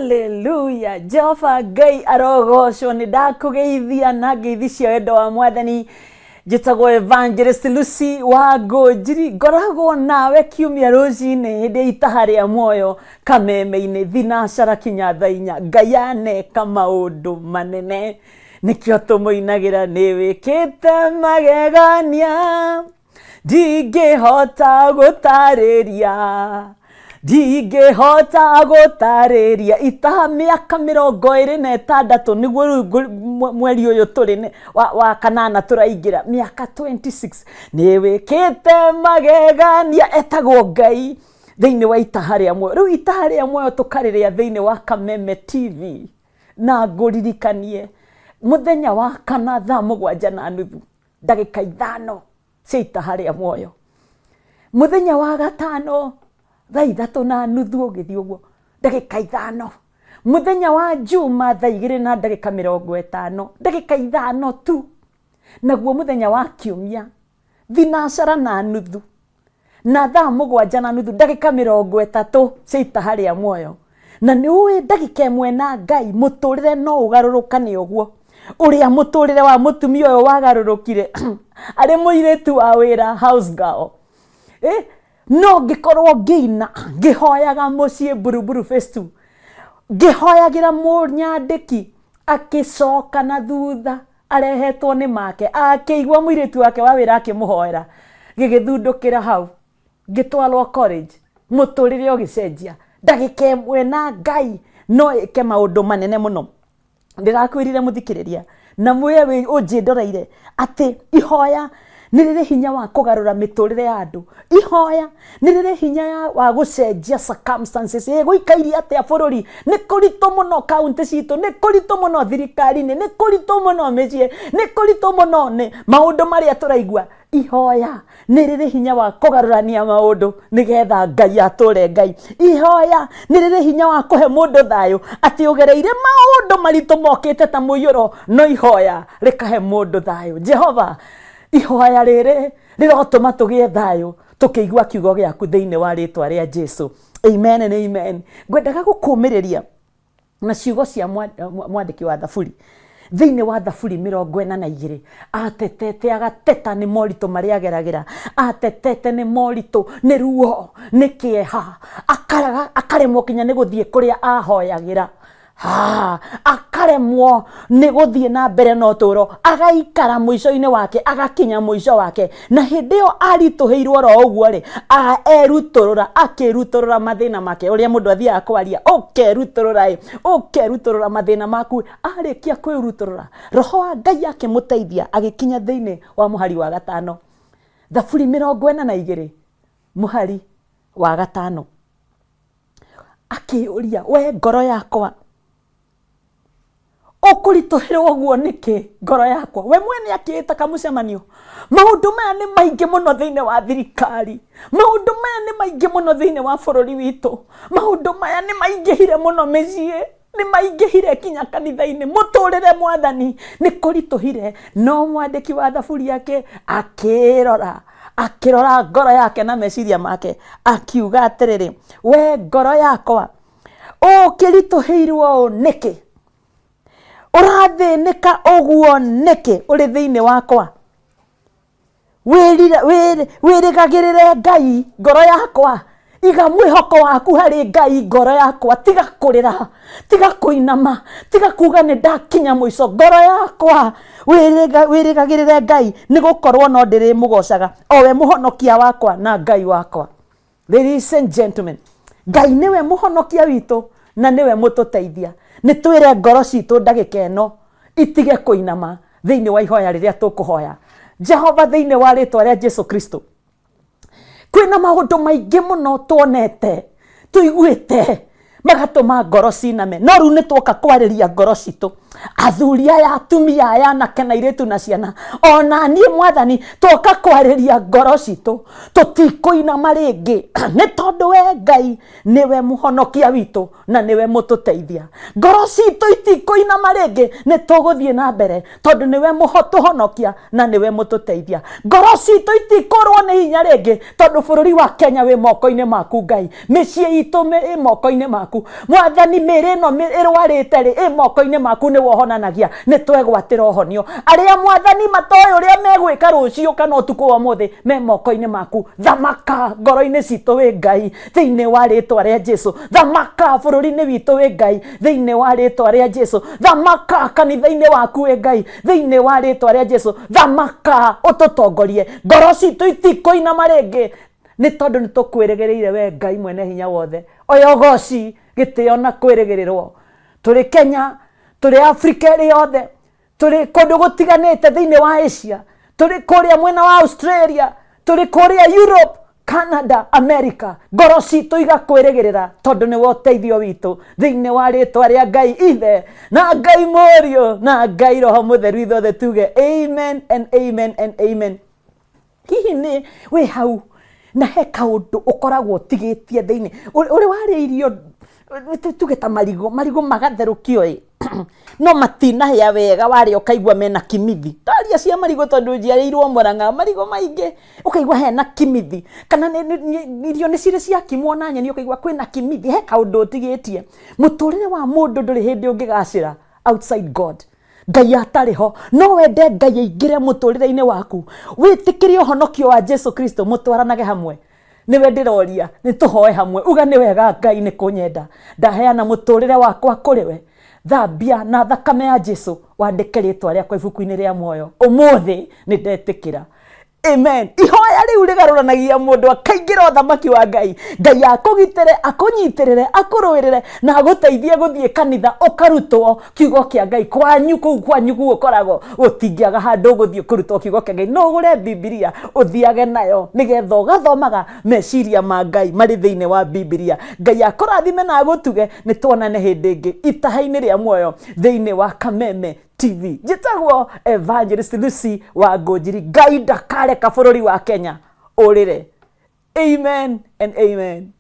Haleluya! Jehova Ngai arogocwo. Nĩ ndakũgeithia na ngeithi cia wendo wa Mwathani. Njĩtagwo Evangelist Lucy wa Ngũnjiri, ngoragwo nawe kiumia rũcinĩ hĩndĩ ya itaha rĩa muoyo kameme-inĩ thinacara kinya thaa inya. Ngai aneka maũndũ manene, nĩkĩo tũmũinagĩra nĩ wĩkĩte magegania. Ndingĩhota gũtarĩria, ndingĩhota gũtarĩria. Itaha mĩaka 26 nĩguo rĩu mweri ũyũ tũrĩ wa kanana tũraingĩra mĩaka 26. Nĩ wĩkĩte magegania, etagwo Ngai thĩinĩ wa itaha rĩa muoyo. Rĩu itaha rĩa muoyo tũkarĩrĩa thĩinĩ wa Kameme TV, na ngũririkanie mũthenya wa kana thaa mũgwanja na nuthu ndagĩka ithano cia itaha rĩa muoyo. Mũthenya wa gatano thaa ithatũ na nuthu ũgĩthiĩ ũguo ndagĩka ithano. Mũthenya wa Juma thaa igĩrĩ na ndagĩka 50, ndagĩka ithano tu. Naguo mũthenya wa Kiumia thinacara na nuthu na thaa mũgwanja na nuthu ndagĩka 30 cia itaha rĩa muoyo. Na nĩ ũĩ ndagĩka ĩmwe na Ngai mũtũrĩre no ũgarũrũkane ũguo. Ũrĩa mũtũrĩre wa mũtumia ũyũ wagarũrũkire arĩ mũirĩtu wa wĩra, house girl. No ngĩkorwo ngĩina ngĩhoyaga mũciĩ Buruburu Phase 2, ngĩhoyagĩra mũnyandĩki, akĩcoka na thutha arehetwo nĩ make, akĩigua mũirĩtu wake wa wĩra akĩmũhoera, gĩgĩthundũkĩra hau, ngĩtwarwo college, mũtũrĩre ũgĩcenjia. Ndagĩka ĩmwe na Ngai no ĩke maũndũ manene mũno. Ndĩrakwĩrire mũthikĩrĩria na mwĩe wĩ ũnjĩndoreire atĩ ihoya nĩ rĩrĩ hinya wa kũgarũra mĩtũrĩre ya andũ. Ihoya nĩ rĩrĩ hinya wa gũcenjia circumstances. Ĩ gũikaire atĩa bũrũri? Nĩ kũritũ mũno kaunti citũ, nĩ kũritũ mũno thirikari-inĩ, nĩ kũritũ mũno mĩciĩ, nĩ kũritũ mũno nĩ maũndũ marĩa tũraigua. Ihoya nĩ rĩrĩ hinya wa kũgarũrania maũndũ nĩgetha Ngai atũre Ngai. Ihoya nĩ rĩrĩ hinya wa kũhe mũndũ thayũ atĩ ũgereire maũndũ maritũ mokĩte ta mũiyũro, no ihoya rĩkahe mũndũ thayũ. Jehova, ihoya rĩrĩ rĩrotũma tũgĩe thayũ tũkĩigua kiugo gĩaku thĩinĩ wa rĩtwa rĩa Jesu. Amen and amen. Ngwendaga gũkũmĩrĩria na ciugo cia mwandĩki wa Thaburi thĩinĩ wa Thaburi 42. Atetete agateta nĩ moritũ marĩa ageragĩra, atetete nĩ moritũ, nĩ ruo, nĩ kĩeha, akaremwo kinya nĩ gũthiĩ kũrĩa ahoyagĩra. Ha, akaremwo nĩ gũthiĩ na mbere na ũtũũro, agaikara mũico-inĩ wake, agakinya mũico wake. Na hĩndĩ ĩyo aritũhĩirwo oro ũguo rĩ, erutũrũra, akĩrutũrũra mathĩna make, ũrĩa mũndũ athiaga kwaria, ũkerutũrũra ĩ, ũkerutũrũra mathĩna maku. Arĩkia kwĩrutũrũra, Roho wa Ngai akĩmũteithia, agĩkinya thĩinĩ wa mũhari wa gatano. Thaburi 42 mũhari wa gatano. Akĩũria, we ngoro yakwa, ũkũritũhĩrwo ũguo nĩkĩ ngoro yakwa? We mwene akĩĩta kamũcemanio. Maũndũ maya nĩ maingĩ mũno thĩinĩ wa thirikari, maũndũ maya nĩ maingĩ mũno thĩinĩ wa bũrũri witũ, maũndũ maya nĩ maingĩhire mũno mĩciĩ, nĩ maingĩhire kinya kanitha-inĩ, mũtũrĩre Mwathani nĩ kũritũhire. No mwandĩki wa Thaburi yake akĩrora, akĩrora ngoro yake na meciria make, akiuga atĩrĩrĩ, we ngoro yakwa, ũkĩritũhĩirwo ũũ nĩkĩ? Ũrathĩnĩka ũguo nĩkĩ ũrĩ thĩinĩ wakwa? Wĩrĩgagĩrĩre Ngai, ngoro yakwa. Iga mwĩhoko waku harĩ Ngai, ngoro yakwa. Tiga kũrĩra, tiga kũinama, tiga kuga nĩ ndakinya mũico. Ngoro yakwa, wĩrĩgagĩrĩre Ngai, nĩ gũkorwo no ndĩrĩmũgocaga, o we mũhonokia wakwa na Ngai wakwa. Ladies and gentlemen, Ngai nĩwe mũhonokia witũ na nĩwe mũtũteithia. Nĩ twĩre ngoro citũ ndagĩka ĩno itige kũinama thĩinĩ wa ihoya rĩrĩa tũkũhoya. Jehova, thĩinĩ wa rĩtwa rĩa Jesu Kristo, kwĩna maũndũ maingĩ mũno tuonete, tũiguĩte, magatũma ngoro ciname. No rĩu nĩ tuoka kwarĩria ngoro citũ. Athuri aya, atumia aya, anake na airĩtu na ciana, ona niĩ Mwathani, twoka kwarĩria ngoro citũ, tũtikũinama rĩngĩ, nĩ tondũ we Ngai nĩwe mũhonokia witũ na nĩwe mũtũteithia. Ngoro citũ itikũinama rĩngĩ, nĩ tũgũthiĩ na mbere tondũ nĩwe mũtũhonokia na nĩwe mũtũteithia. Ngoro citũ itikũrwo nĩ hinya rĩngĩ tondũ bũrũri wa Kenya wĩ moko-inĩ maku Ngai, mĩciĩ itũ ĩ moko-inĩ maku Mwathani, mĩĩrĩ ĩno ĩrwarĩte rĩ ĩ moko-inĩ maku, nĩwe ũhonanagia, nĩ twegwatĩra ũhonio. Arĩa Mwathani matoĩ ũrĩa megwĩka rũciũ kana ũtukũ wa ũmũthĩ me moko-inĩ maku. Thamaka ngoro-inĩ citũ wĩ Ngai thĩinĩ wa rĩtwa rĩa Jesu. Thamaka bũrũri-inĩ witũ wĩ Ngai thĩinĩ wa rĩtwa rĩa Jesu. Thamaka kanitha-inĩ waku wĩ Ngai thĩinĩ wa rĩtwa rĩa Jesu. Thamaka ũtũtongorie, ngoro citũ itikũinama rĩngĩ, nĩ tondũ nĩ tũkwĩrĩgĩrĩire we Ngai mwene hinya wothe. Oya ũgoci, gĩtĩo na kwĩrĩgĩrĩrwo. Tũrĩ Kenya, tũrĩ Afrika ĩrĩ yothe, tũrĩ kũndũ gũtiganĩte thĩinĩ wa Asia, tũrĩ kũrĩa mwena wa Australia, tũrĩ kũrĩa Europe, Canada, America, ngoro citũ igakwĩrĩgĩrĩra tondũ nĩwe ũteithio witũ thĩinĩ wa rĩtwa rĩa Ngai Ithe na Ngai Mũriũ na Ngai Roho Mũtheru, ithuothe tuge amen and amen and amen. Hihi nĩ wĩ hau na he kaũndũ ũkoragwo ũtigĩtie thĩinĩ ũrĩ warĩa irio, tuge ta marigũ, marigũ magatherũkio ĩ no matinahĩa wega, warĩa ũkaigua mena kimithi. Ndaria cia marigũ tondũ njiarĩirwo Mũrang'a, marigũ maingĩ ũkaigua hena kimithi, kana irio nĩ cirĩ ciakimwo na nyeni ũkaigua kwĩna kimithi, he kaũndũ ũtigĩtie. Mũtũrĩre wa mũndũ ndũrĩ hĩndĩ ũngĩgacĩra outside God. Ngai atarĩ ho. No wende Ngai aingĩre mũtũrĩre-inĩ waku, wĩtĩkĩre ũhonokio wa Jesu Kristo, mũtwaranage hamwe. Nĩwe ndĩroria, nĩ tũhoe hamwe. Uga nĩ wega Ngai nĩ kũnyenda, ndaheana mũtũrĩre wakwa kũrĩ we, thambia na thakame ya Jesu, wandĩke rĩtwa rĩakwa ibuku-inĩ rĩa muoyo. Ũmũthĩ nĩ ndetĩkĩra. Amen. Ihoya rĩu rĩgarũranagia mũndũ akaingĩra ũthamaki wa Ngai. Ngai akũgitĩre, akũnyitĩrĩre, akũrũĩrĩre na agũteithie gũthiĩ kanitha ũkarutwo kiugo kĩa Ngai. Kwanyu kũu kwanyu kũu ũkoragwo gũtingĩaga handũ ũgũthiĩ kũrutwo kiugo kĩa Ngai. No ũgũre Bibilia ũthiage nayo nĩgetha ũgathomaga meciria ma Ngai marĩ thĩinĩ wa Bibilia. Ngai akũrathime na agũtuge. Nĩ tuonane hĩndĩ ĩngĩ itaha-inĩ rĩa muoyo thĩinĩ wa Kameme TV. Njĩtagwo Evangelist Lucy wa Ngũnjiri. Ngai ndakareka bũrũri wa Kenya ũrĩre. Amen and amen.